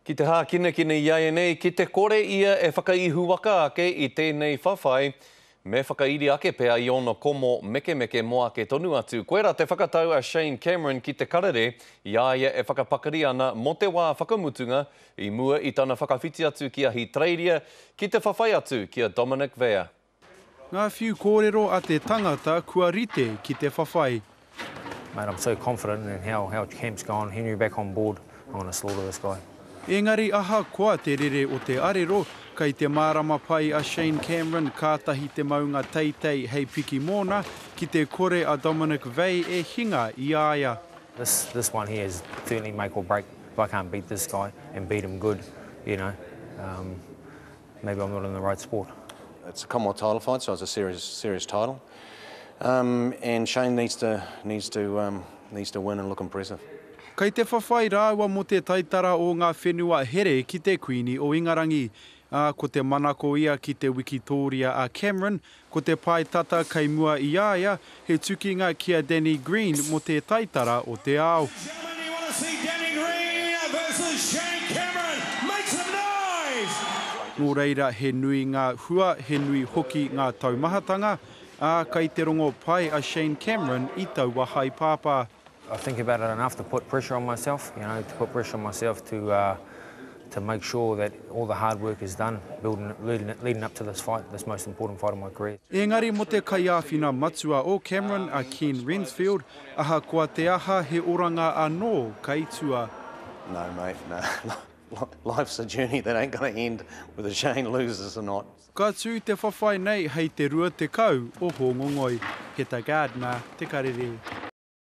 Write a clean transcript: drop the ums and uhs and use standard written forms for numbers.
Ki te hākinakina iaianei, ki te kore ia e whakaihuwaka ake i tēnei whawhai, me whakairi ake pea i ōna komo mekemeke mō ake tonu atu. Koirā te whakatau a Shane Cameron ki te karere i a ia e whakapakari ana mō te wā whakamutunga i mua i tana whakawhiti atu ki Ahitereiria ki te whawhai atu ki a Dominic Vea. Ngā whiu kōrero a te tangata kua rite ki te whawhai. Mate, I'm so confident in how, how camp's gone, Henry back on board, I'm gonna slaughter this guy. Engari ahakoa te rere o te arero, kei te mārama pai a Shane Cameron kātahi te maunga teitei hei piki mōna, ki te kore a Dominic Vey e hinga i a ia. This, this one here is certainly make or break. If I can't beat this guy and beat him good, you know, um, maybe I'm not in the right sport. It's a Commonwealth title fight, so it's a serious, serious title. Um, and Shane needs to, needs to, um, needs to win and look impressive. Kei te whawhai rāua mō te taitara o ngā whenua here ki te Kuini o Ingarangi. Ā, ko te manako ia ki te wikitōria a Cameron, ko te pae tata kei mua i a ia, he tukinga ki a Danny Green mō te taitara o te ao. Nō reira, he nui ngā hua, he nui hoki ngā taumahatanga, ā, kei te rongo pai a Shane Cameron i taua haepāpā. I think about it enough to put pressure on myself, you know, to put pressure on myself to, uh, to make sure that all the hard work is done building, leading, leading up to this fight, this most important fight of my career. Engari mō te kaiāwhina matua o Cameron a Ken Rensfield, ahakoa te aha he oranga anō kei tua. No mate, no. Life's a journey that ain't gonna end whether Shane loses or not. Ka tū te whawhai nei hei te 20 o Hōngongoi. Heta Gardiner, Te Karere.